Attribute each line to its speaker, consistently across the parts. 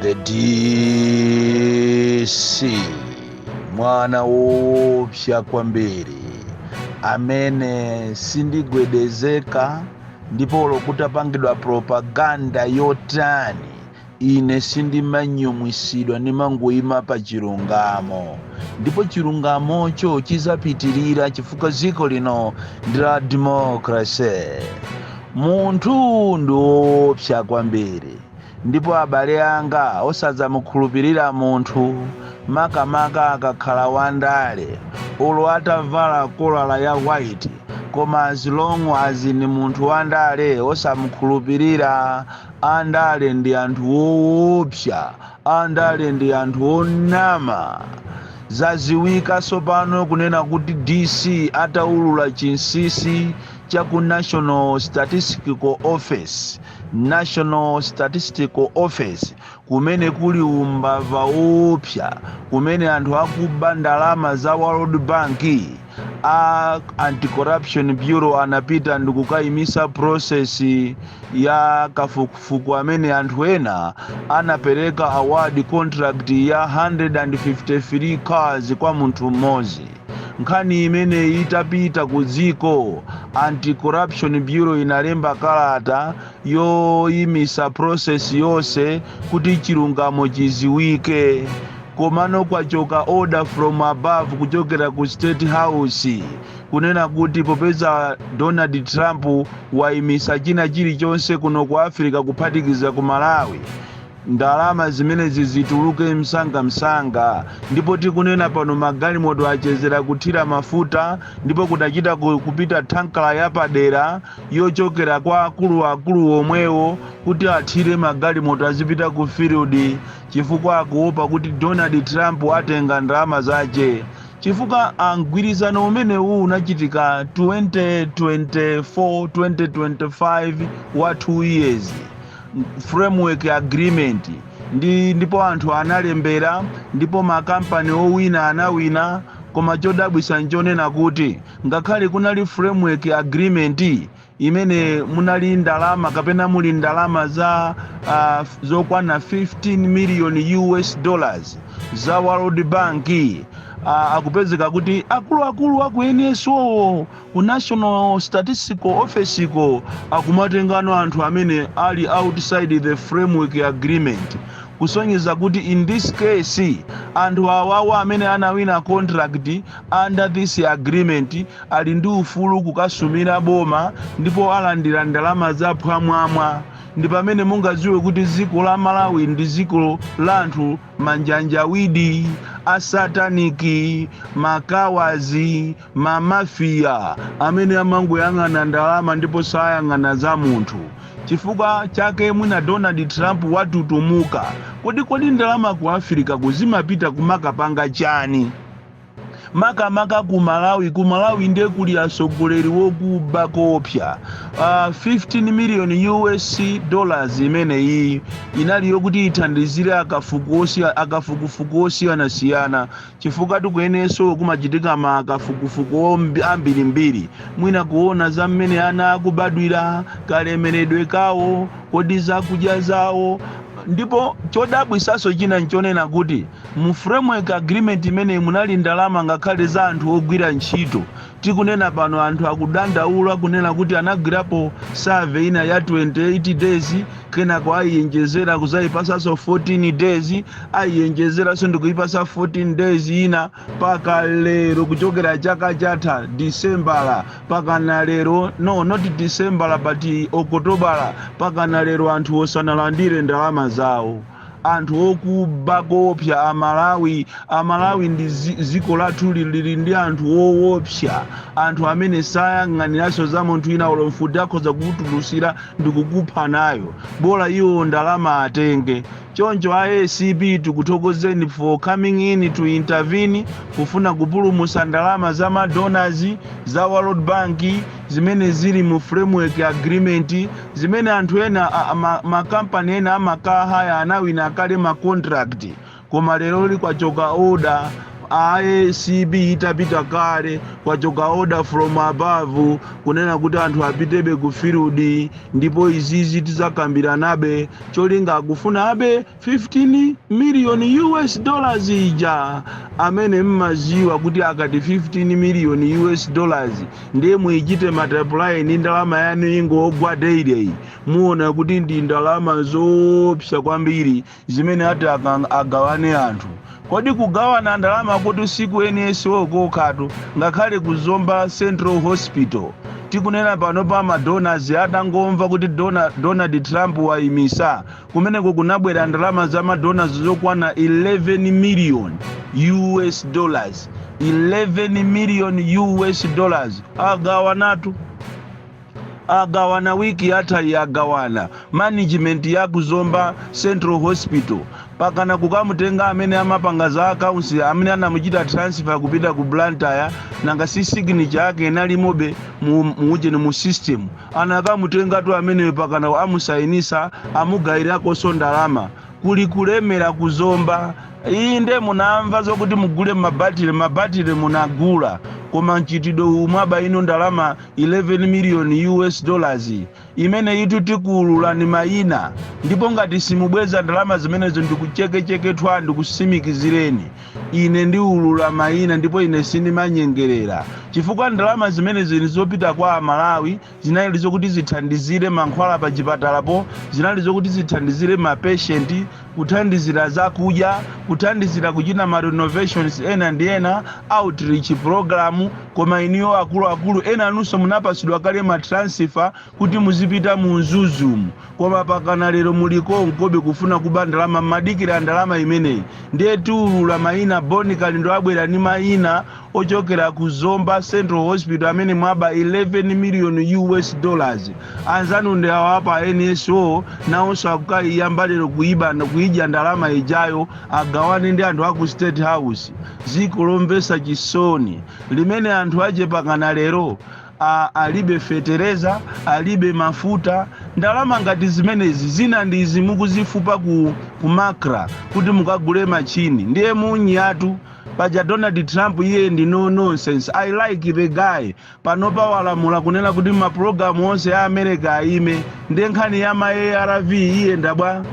Speaker 1: The DC, mwana woopsa kwambiri amene sindigwedezeka, ndipo kutapangidwa propaganda yotani, ine sindimanyumwisidwa, ndimangoyima pa chilungamo, ndipo chilungamocho chizapitirira chifukwa dziko lino ndi la democracy. Munthu ndi woopsa kwambiri, ndipo abale anga, osadzamukhulupirira munthu, makamaka akakhala wandale. Olo atavala kolala ya white, koma as long as ni munthu wandale, osamukhulupirira. Andale ndi anthu woopsa, andale ndi anthu onama. Zaziwika tsopano kunena kuti DC ataulula chinsinsi cha ku National Statistical Office, National Statistical Office, kumene kuli umbava woopsa, kumene anthu akuba ndalama za World Bank, a Anti-Corruption Bureau anapita ndikukayimisa process ya kafukufuku amene anthu ena anapereka award contract ya 153 cars kwa munthu mmodzi. Nkhani imeneyi itapita ku dziko, Anti-Corruption Bureau inalemba kalata yoyimisa process yonse kuti chilungamo chiziwike. Komano kwachoka order from above, kuchokera ku State House, kunena kuti popeza Donald Trump wayimisa china chilichonse kuno ku Africa, kuphatikiza ku Malawi, ndalama zimenezi zituluke msangamsanga. Ndipo tikunena pano, magalimoto achezera kuthira mafuta, ndipo kudachita kupita thankala yapadera yochokera kwa akuluakulu omwewo kuti athire magalimoto azipita ku field, chifukwa akuopa kuti Donald Trump atenga ndalama zace, chifukwa mgwirizano umenewu unachitika 2024 2025, wa 2 years framework agreement ndipo anthu analembera, ndipo makampani owina anawina. Koma chodabwisa nchonena kuti ngakhale kunali framework agreement imene munali ndalama, kapena muli ndalama za zokwana 15 million US dollars za World Bank, akupezeka kuti akuluakulu aku NSO, ku National Statistical Office ko, akumatengano anthu amene ali outside the framework agreement, kusonyeza kuti in this case anthu awawa amene anawina contract under this agreement ali ndi ufulu kukasumira boma, ndipo alandira ndalama zaphwamwamwa. Ndi pamene mungadziwe kuti dziko la Malawi ndi dziko la anthu manjanjawidi, asataniki, makawazi, mamafiya amene amangoyang'ana ndalama ndipo sayang'ana za munthu. Chifukwa chake mwina Donald Trump watutumuka. Kodi ndalama ku Africa kuzimapita kumakapanga chani, makamaka ku Malawi? Ku Malawi ndiye kuli atsogoleri wokuba kopsa. 15 million US dollars imeneyi inali yokuti ithandizire akafukufuku osiyanasiyana, chifukwa tikuyenenso kumachitika makafukufuku ambirimbiri, mwina kuona za mmene ana akubadwira, kalemeredwe kawo, kodi zakudya zawo. Ndipo chodabwisaso china nchonena kuti mu framework agreement imene munali ndalama ngakhale za anthu ogwira ntchito. Tikunena pano, anthu akudandaula kunena kuti anagwirapo survey ina ya 28 days, kenako ayiyenjezera kuzayipasanso 14 days, ayiyenjezeranso ndikuyipasa 14 days ina. Paka lero, kuchokera chaka chatha Disembala pakana lero, no, not Disembala but Okotobala, pakana lero anthu osanalandire ndalama zawo. Anthu okuba kopsa Amalawi. Amalawi ndi ziko lathu lili ndi anthu woopsa, anthu amene sayang'aniranso za munthu ina. Olo mfuti akhoza kukutulutsira ndikukupha nayo, bola iwo ndalama atenge. Choncho a ACB, tikuthokozeni for coming in to intervene kufuna kupulumutsa ndalama za madonors za World Bank zimene zili mu framework agreement, zimene anthu ena, makampani ena amakahaya anawina kale ma contract. Koma lero likwachoka order. ACB itapita kale, kwachoka order from above kunena kuti anthu apitebe ku field, ndipo izizi tizakambiranabe. Cholinga akufuna abe 15 million US dollars ija, amene mmaziwa kuti akati 15 million US dollars, ndiye muichite multiply ndi ndalama yanu ingogwa daily, muona kuti ndi ndalama zoopsa kwambiri zimene ati agawane anthu. Kodi kugawana ndalama kuti siku NSO kokhatu? Ngakhale kuZomba Central Hospital, tikunena pano pa madonors atangomva kuti Donald Trump wayimisa, kumeneko kunabwera ndalama za madonors zokwana 11 million US dollars. 11 million US dollars agawanatu, agawana wiki yatha, agawana. Management ya kuZomba Central Hospital pakana kukamutenga amene amapanga za accounts, amene anamuchita transfer kupita ku Blantyre, nanga si signature yake inalimobe muujeni mu system, anakamutengatu ameneyo, pakana amusayinisa, amugayirakonso ndalama. Kuli kulemera kuZomba. Inde, munamva zokuti mugule mabatire, mabatire munagula, koma mchitidwe umwaba ino ndalama 11 million US dollars imene itu tikuululani mayina. Ndipo ngati simubweza ndalama zimenezo, ndikuchekechekethwa, ndikusimikizireni, ine ndiulula mayina, ndipo ine sindimanyengerera, chifukwa ndalama zimenezi zopita kwa Amalawi zinali zokuti zithandizire mankhwala pa chipatalapo, zinali zokuti zithandizire mapatient, kuthandizira zakudya, kuthandizira kuchita ma renovations ena ndi ena, outreach program. Koma iniyo akuluakulu ena anunso munapasidwa kale ma transfer kuti muzipita mu Mzuzumu, koma pakana lero muliko nkobe kufuna kuba ndalama, mmadikira ndalama imeneyi. Ndiye tiulula mayina. Boni Kalindo abwera ndi mayina ochokera ku Zomba Central Hospital amene mwaba 11 million US dollars. Anzanu ndi awo apa NSO, nawonso akukayiyamba lero kuiba, kuidya ndalama ijayo, agawane ndi anthu aku State House. Dziko lomvetsa chisoni limene anthu achepakana lero alibe fetereza, alibe mafuta. Ndalama ngati zimenezi, zina ndi izi mukuzifupa ku MACRA kuti mukagule machini, ndiye munyatu paja. Donald Trump iye ndi no nonsense, I like the guy. Panopa walamula kunena kuti mapulogalamu onse a America aime, ndiye nkhani ya ma ARV iyenda bwa?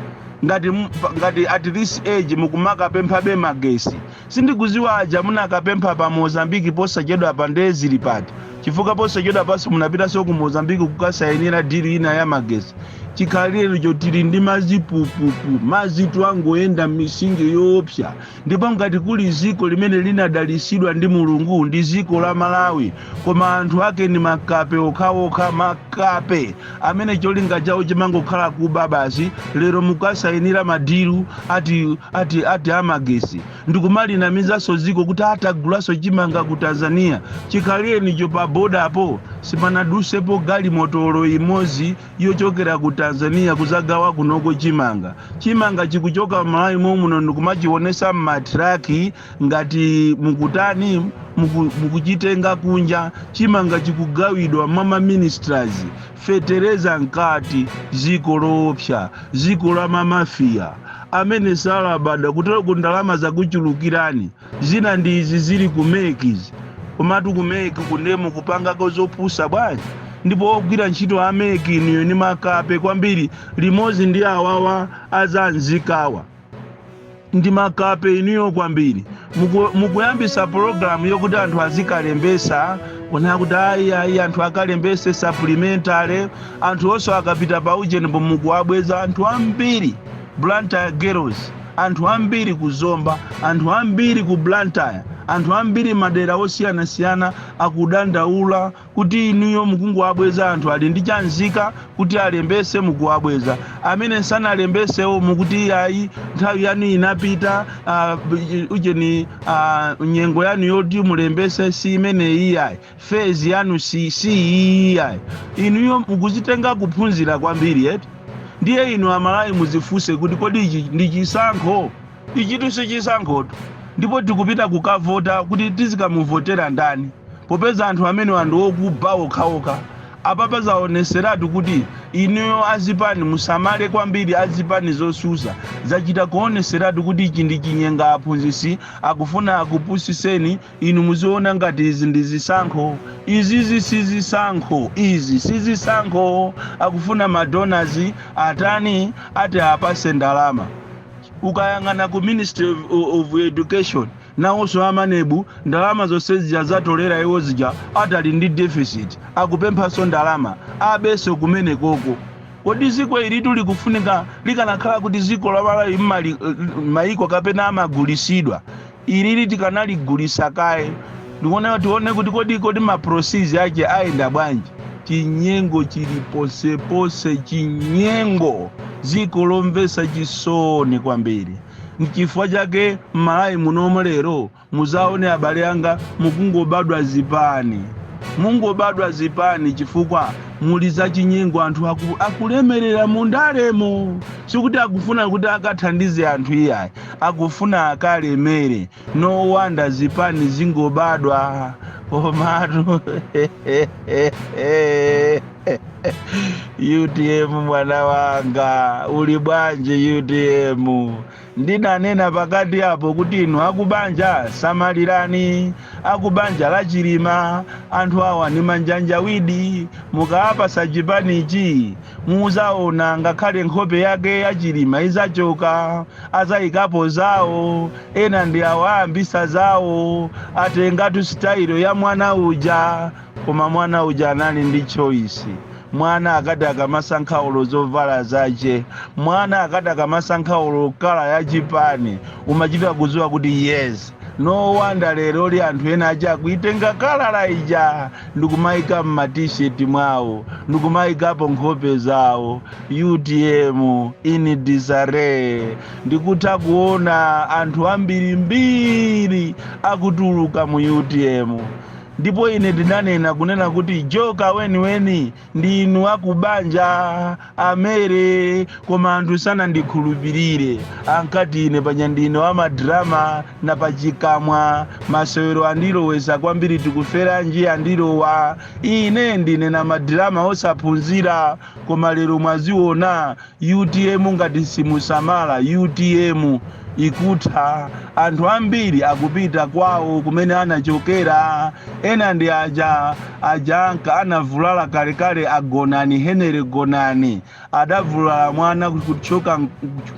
Speaker 1: Ngati at this age mukumakapemphabe magesi, sindikuziwa aja munakapempha pa Mozambiki posachedwa pa, ndiye zili pati? Chifukwa posachedwa panso munapitanso ku Mozambiki kukasayinira deal ina ya magesi. Chikhalirecho tili ndi mazipupupu, mazitu angoyenda m'misinje yoopsa. Ndipo ngati kuli ziko limene linadalisidwa ndi Mulungu, ndi ziko la Malawi, koma anthu ake ndi makape okhaokha, makape amene cholinga chawo chimangokhala kuba basi. Lero mukasayinira madeal ati amagesi, ndikumalinamizanso ziko kuti atagulaso chimanga ku Tanzania. Chikhalirenicho pa bodapo sipanadusepo galimotolo imodzi yochokera ku Tanzania kuzagawa kunoko chimanga. Chimanga chikuchoka Malawi momuno ndikumachionesa mmatraki ngati mukutani, mukuchitenga kunja. Chimanga chikugawidwa mwa maministers, fetereza nkati. Ziko loopsa, ziko la mamafiya amene salabada kutero ku ndalama zakuchulukirani. Zina ndi izi zili ku MEC izi, komatu ku MEC kundemo kupangako zopusa bwanji? Ndipo ogwira ntchito a MEC niyo ni makape kwambiri, limodzi ndi awawa azanzikawa ndi makape iniyo kwambiri. Mukuyambisa pologalamu yokuti anthu azikalembesa, kunena kuti ayi ayi, anthu akalembese supplementary. Anthu onse akapita pa ujenipo mukuwabweza. Anthu ambiri Blantyre girls, anthu ambiri ku Zomba, anthu ambiri ku Blantyre, anthu ambiri madera osiyanasiyana akudandaula kuti inuyo mukunguwabweza. Anthu ali ndi chanzika kuti alembese, mukuwabweza. Amene sanalembesewo mukuti ayi, nthawi yanu inapita, ujeni, nyengo yanu yoti mulembese si imeneyi, ayi, phase yanu si iyi, ayi. Inuyo mukuzitenga kuphunzira kwambiri eti? Ndiye inu Amalawi muzifunse kuti kodi ichi ndi chisankho? Ichitu si chisankhotu. Ndipo tikupita kukavota kuti tizikamuvotera ndani, popeza anthu amene anthu okuba okhaokha, Apapa zaoneseratu kuti inuyo azipani musamale kwambiri. Azipani zosusa, zachita kuoneseratu kuti ichi ndi chinyenga. Aphunzitsi akufuna akupusiseni inu, muziona ngati izi ndi zisankho. Izizi si zisankho, izi si zisankho. Akufuna madonors atani, ati apase ndalama. Ukayang'ana ku Ministry of Education, nawonso a MANEB, ndalama zonse zija zatolera iwo zija, atali ndi deficit, akupemphanso ndalama abenso kumene koko. Kodi ziko ilitu likufunika likanakhala kuti ziko la Malawi maiko kapena amagulisidwa, ilili tikanaligulisa kaye, ndikuona tione kuti kodi ma proceeds ake ayenda bwanji? Chinyengo chili posepose, chinyengo, ziko lomvesa chisoni kwambiri. Nchifukwa chake m'Malawi munomo lero muzaone, abale anga, mukungobadwa zipani, mungobadwa zipani chifukwa muli zachinyengo. Anthu akulemerera mundalemo, sikuti akufuna kuti akathandize anthu iyayi, akufuna akalemere. No wonder zipani zingobadwa. Komatu UTM, mwana wanga, uli bwanji UTM? Ndinanena pakati apo kuti inu akubanja samalirani, akubanja la Chilima, anthu awa ni manjanjawidi. Mukaapasa chipanichi muzaona ngakhale nkhope yake ya Chilima izachoka, azayikapo zawo. Ena ndi awo ayambisa zawo, atengatu style ya mwana uja. Koma mwana uja anali ndi choice. Mwana akati akamasankha ulo zovala zace, mwana akati akamasankha ulo colour ya chipani, umachita kudziwa kuti yes. No wonder lero li anthu ena aja akuitenga colour ija ndikumayika mmatisheti mwawo, ndikumayikapo nkhope zawo. UTM in disarray. Ndikutha kuona anthu ambirimbiri akutuluka mu UTM. Ndipo ine ndinanena kunena kuti joka weniweni ndi inu akubanja amere, koma anthu sanandikhulupirire. Ankati ine panya ndine wamadrama na pachikamwa, masewero andilowesa kwambiri, tikuferanji andilowa, ine ndine na madrama osaphunzira. Koma lero mwaziona UTM, ngati simusamala UTM ikutha. Anthu ambiri akupita kwawo kumene anachokera. Ena ndi aja aja anka anavulala kalekale, agonani Henry Gonani, adavulala mwana kuchoka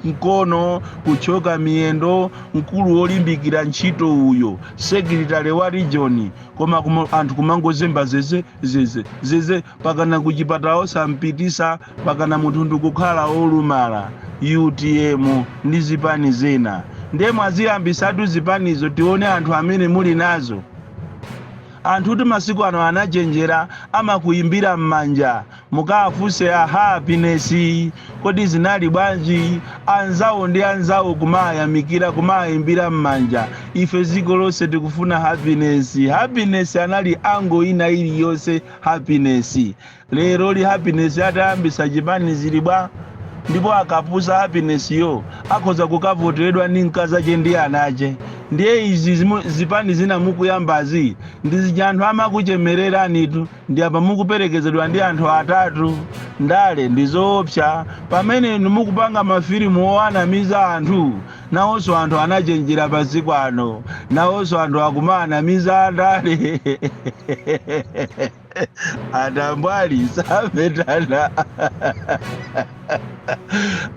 Speaker 1: mkono, kuchoka miyendo, mkulu wolimbikira ntchito uyo, secretary wa region, koma anthu kumangozemba zeze zeze zeze, pakana kuchipatala osampitisa, pakana munthu ndikukhala olumala. UTM ndi zipani zina, ndiye mwaziyambisatu zipanizo, tione anthu amene muli nazo. Anthu kuti masiku ano anachenjera, amakuyimbira m'manja. Mukafunse a Happiness, kodi zinali bwanji? Anzawo ndi anzawo kumayamikira, kumayimbira m'manja. Ife dziko lonse tikufuna Happiness. Happiness anali ango ina iliyonse. Happiness lero li, Happiness atayambisa chipani, zili bwa? Ndipo akapusa Happiness yo, akhoza kukavoteredwa ndi mkazache ndi anache. Ndiye izi zipani zina mukuyambazi ndi zija anthu amakuchemereranitu, ndi apa mukuperekezedwa ndi anthu atatu. Ndale ndi zoopsa. Pamene inu mukupanga mafilimu owanamiza anthu, nawonso anthu anachenjera pasiku ano, nawonso anthu akumaanamiza andale. Atambwali sametana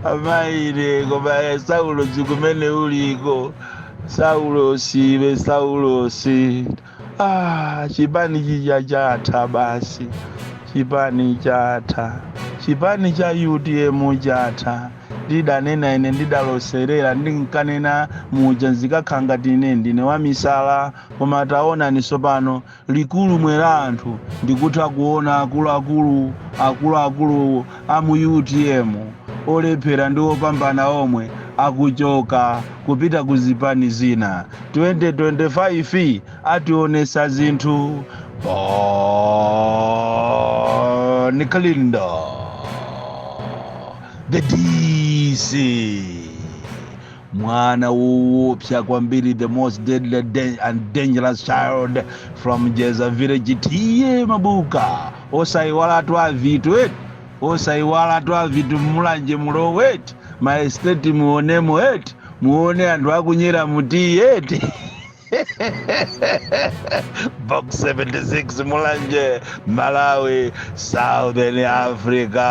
Speaker 1: amaine. Koma Saulo, zikumene uliko Saulosi, iwe Saulosi, ah, chipani chija chatha basi, chipani chatha, chipani cha UTM chatha. Ndidanena ine, ndidaloserera, ndinkanena muja zikakhala ngati ine ndine wamisala. Koma taonani tsopano likulu mwera anthu, ndikutha kuona akuluakulu, akuluakulu a mu UTM, olephera ndi opambana omwe, akuchoka kupita ku zipani zina. 2025 ationesa zinthu. Bon Kalindo, the DC, mwana woopsa kwambiri, the most deadly and dangerous child from Jeza village, T/A Mabuka. Osayiwalatu avitu eti, osayiwalatu avitu. Mulanje mulowe eti, ma estate muonemo eti, muone anthu akunyera mutiyi eti. Box 76, Mulanje, Malawi, Southern Africa.